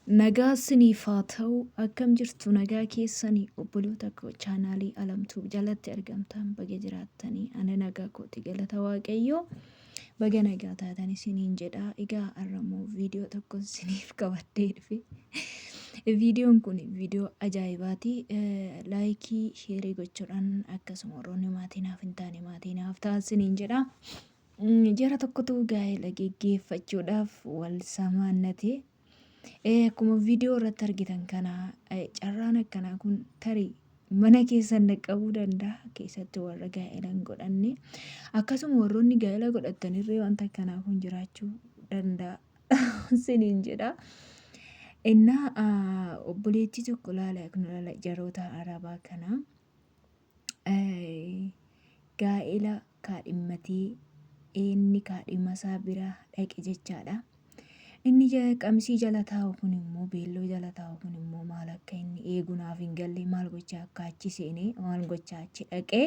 Nagaa siniif haa ta'u. Akkam jirtu? Nagaa keessanii? Obboloota koo chaanaalii Alamtuu jalatti argamtan, baga jiraattanii. Ana nagaa kooti, galata Waaqayyoo. Baga nagaa taatan isiniin jedha. Egaa har'ammoo viidiyoo tokko isiniif qabadhee dhufe. Viidiyoon kun viidiyoo ajaa'ibaati. Laayikii, sheerii gochuudhaan, akkasuma warroonni maatii naaf hin taane maatii naaf ta'an isiniin jedha. Jara tokkotu gaa'ela geggeeffachuudhaaf wal samaannate. Akkuma viidiyoo irratti argitan kana, carraan akkanaa kun tarii mana keessan dhaqqabuu danda'a. Keessatti warra gaa'ela hin godhanne. Akkasuma warroonni gaa'ela godhattanirree wanta akkanaa kun jiraachuu danda'a isiniin jedha. Innaa obboleettii tokko laala, laala jaroota Arabaa kana. Gaa'ela kaadhimmatee inni kaadhimasaa bira dhaqe jechaadha. Inni qamisii jala taa'u kun immoo, beelloo jala taa'u kun immoo, maal akka inni eegu naaf hin galle, maal gochaa akka achi seenee, maal gochaa achi dhaqee.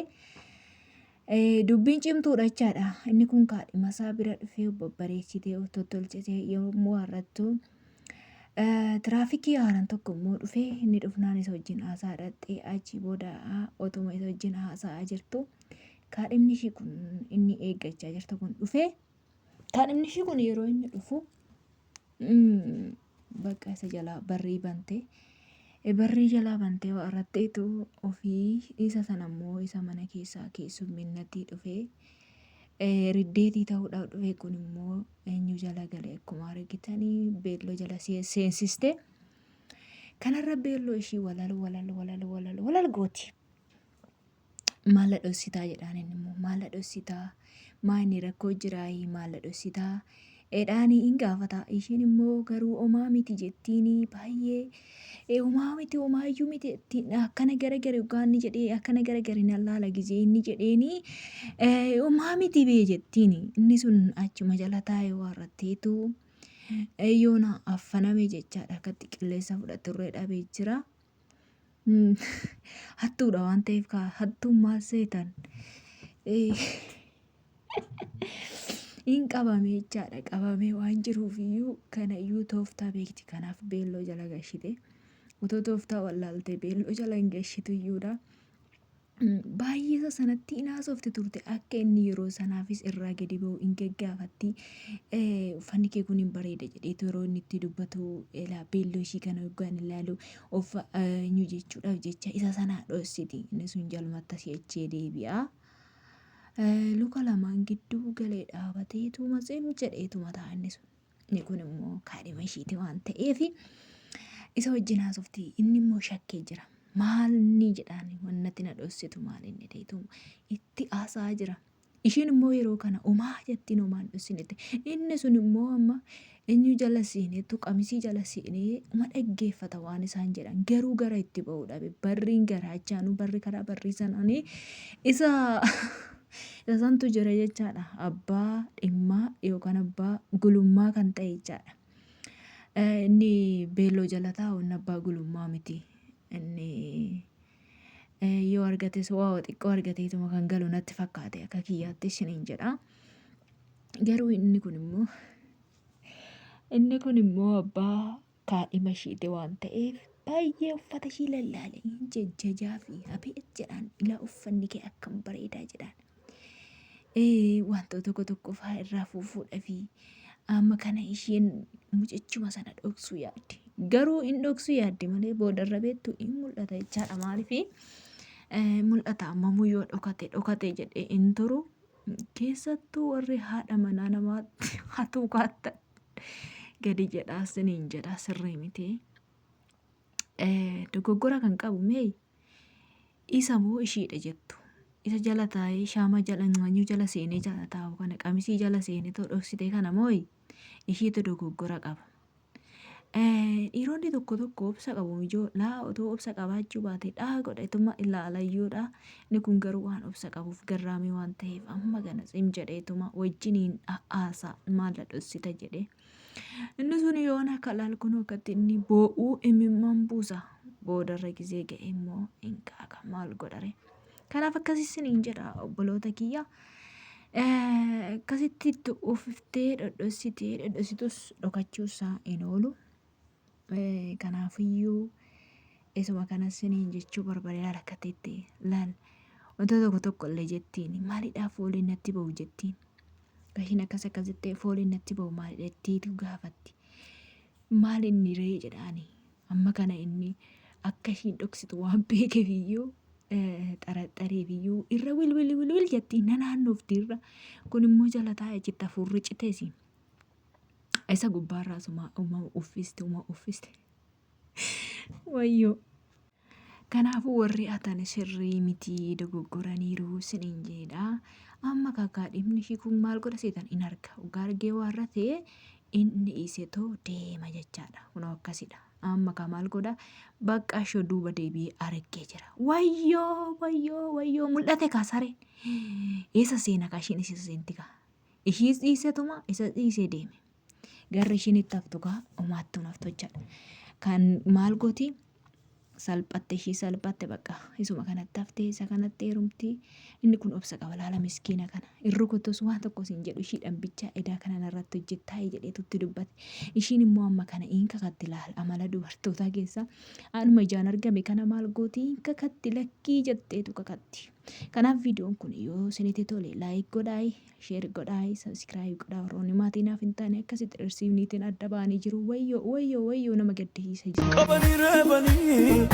Dubbiin cimtuudha jechaadha. Inni kun kaadhimasaa bira dhufee babbareechitee of tottolchitee yommuu har'attu, Tiraafikii haaraan tokko immoo dhufee, inni dhufnaan isa wajjin haasaa dhaqxee, achii booda otuma isa wajjin haasa'aa jirtu kaadhimni ishii kun inni eeggachaa jirtu kun dhufee, kaadhimni ishii kun yeroo inni dhufu bakka isa jalaa barrii bante, barrii jalaa bantee waarratteetu ofii isa sana immoo isa mana keessaa keessumminnatii dhufee riddeetii ta'uudhaaf dhufe kun immoo eenyu jala gale? Akkuma argitanii beelloo jala seensiste. Kanarra beelloo ishii walal walal walal walal walal gooti. Maal dhossitaa jedhaan. Inni immoo maal dhossitaa, maa inni rakkoo jiraayii, maal dhossitaa edhaanii hin gaafata. Ishiin immoo garuu homaa miti jettiini, baay'ee homaa miti, homaayyuu miti jettiin. Akkana garagari dhugaa inni jedhee, akkana garagari nan laala gizee inni jedheeni, homaa miti bee jettiini. Inni sun achuma jala taa'ee waarratteetu yoona affaname jechaadha. Akkatti qilleensa fudhaturree dhabee jira. Hattuudha waan ta'eef kaa, hattuun maal seetan, hin qabame jechaadha. Qabamee waan jiruuf iyyuu kana iyyuu tooftaa beekti, kanaaf beelloo jala gashite. Otoo tooftaa wallaaltee beelloo jala hin gashitu iyyuudha. Baay'ee isa sanatti hin haasofti turte, akka inni yeroo sanaafis irraa gadi ba'u hin gaggaafatti. Uffanni kee kun hin bareeda jedheetu yeroo inni itti dubbatu, elaa beelloo ishii kana yoggaan ilaalu of eenyu jechuudhaaf jecha isa sanaa dhossiti. Inni sun jalumatti asii achee deebi'a. Luka lamaan gidduu galee dhaabateetuma tsim jedheetuma ta'a inni sun. Inni kun immoo kaadhima ishiiti waan ta'eef isa wajjin haasofti. Inni immoo shakkee jira. Maal inni jedhaan, wannatti na dhossitu maal inni jedheetu itti haasa'aa jira. Ishiin immoo yeroo kana homaa jettiin, homaan dhossinetti. Inni sun immoo amma eenyu jala seeneetu, qamisii jala seenee uma dhaggeeffata waan isaan jedhan, garuu gara itti ba'uu dhabe. Barriin garaachaanuu barri karaa barrii sanaanii isa isa santu jira jechaadha. Abbaa dhimmaa yookaan abbaa gulummaa kan ta'e jechaadha. Inni beelloo jala taa'u inni abbaa gulummaa miti. Inni yoo argates waa xiqqoo argateetuma kan galu natti fakkaate, akka kiyyaatti isiniin jedha. Garuu inni kun immoo abbaa kaadhima ishiiti waan ta'eef baay'ee uffata ishii lallaale, hin jajjajaa fi abeet jedhaan, ilaa uffanni kee akkam bareedaa jedhaan. Wantoota tokko tokko fa'aa irraa fuufuudha fi amma kana isheen mucichuma sana dhoksuu yaaddi. Garuu hin dhoksuu yaaddi malee boodarra beektu hin mul'ata jechaadha. Maaliif mul'ata? Ammamuu yoo dhokate dhokate jedhee hin turu. Keessattuu warri haadha manaa namaatti hatuu kaattan gadi jedhaa siniin jedha, sirrii miti. Dogoggora kan qabu mee isa moo ishiidha jettu? Isa jala taa'ee shaama jala nyaanyuu jala seenee jala taa'u kana, qamisii jala seenee too dhoksite kana moo ishiitu dogoggora qaba? Dhiironni tokko tokko obsa qabu mijoo laa, otoo obsa qabaachuu baate dhaa godhetuma ilaalayyuudha. Inni kun garuu waan obsa qabuuf, garraamii waan ta'eef, amma kana tsim jedheetuma wajjiniin haasaa, maal dhossita jedhee. Inni sun yoon akka laal kun akkatti inni boo'uu imimmaan buusa. Boodarra gizee ga'e immoo hin kaaka, maal godhare. Kanaaf akkasii isiniin jedha, obboloota kiyya. Akkasitti itti ufiftee dhodhossitee dhodhossitus dhokachuusaa hin oolu. Kanaafiyyuu isuma kanas siniin jechuu barbaade. Laal akka teette laal, wanta tokko tokko illee jettiin maalidhaa fooliin natti ba'u jettiin. Gashiin akkas akkas jettee fooliin natti ba'u maalidha jetteetu gaafatti. Maal inni ree jedhaani. Amma kana inni akka ishiin dhoksitu waan beekeef iyyuu, xaraxareef iyyuu irra wil wil wil wil jettiin na naannoofti irra. Kun immoo jala taa'ee jetti, hafuurri citeesi. Isa gubbaarraa suma uma uffiste, uma uffiste. Wayyoo. Kanaafuu warri atan sirrii miti, dogoggoraniiru siniin jedha. Amma kaakaadhimni ishii kun maal godha seetan in arga. Dhugaa argee waarra ta'e inni dhiisetoo deema jechaadha. Kunoo akkasidha. Amma kaa maal godha? Bakka ishee duuba deebi'ee argee jira. Wayyoo, wayyoo, wayyoo, mul'ate kaa sareen. Eessa seena kaa ishiin isa seenti kaa. Ishiis dhiisetuma isa dhiisee deeme. Garri ishiin itti haftu kaa homaattuu haftu jechaadha. Kan maal gooti? Salphatte, ishii salphatte, bakka isuma kanatti haftee isa kanatti heerumti. Inni kun obsa qaba, laala miskiina kana. Hin rukutus, waan tokko siin jedhu, ishiidhaan bichaa edaa kana narratti hojjettaa jedheetu itti dubbate. Ishiin immoo amma kana hin kakatti. Laala amala dubartootaa keessaa anuma ijaan argame kana maal gooti? Hin kakatti, lakkii jetteetu kakatti. Kanaaf viidiyoon kun yoo isinitti tole like godhaa, share godhaa, subscribe godhaa. Warroonni maatii naaf hin taane akkasitti dhirsiifniitiin adda ba'anii jiru. Wayyoo, wayyoo, wayyoo, nama gaddisiisa jira. Qabanii reebanii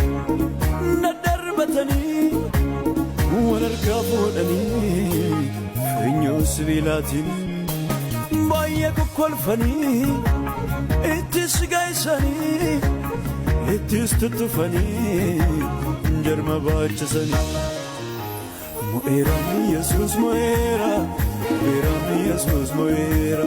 daddarbatanii wal harkaa fuudhanii funyoo sibiilaatiin baay'ee kokkolfanii ittis gaysanii ittis tuttufanii jarma baachisanii. Mo'eera, Yesuus mo'eera, mo'eera, Yesuus mo'eera.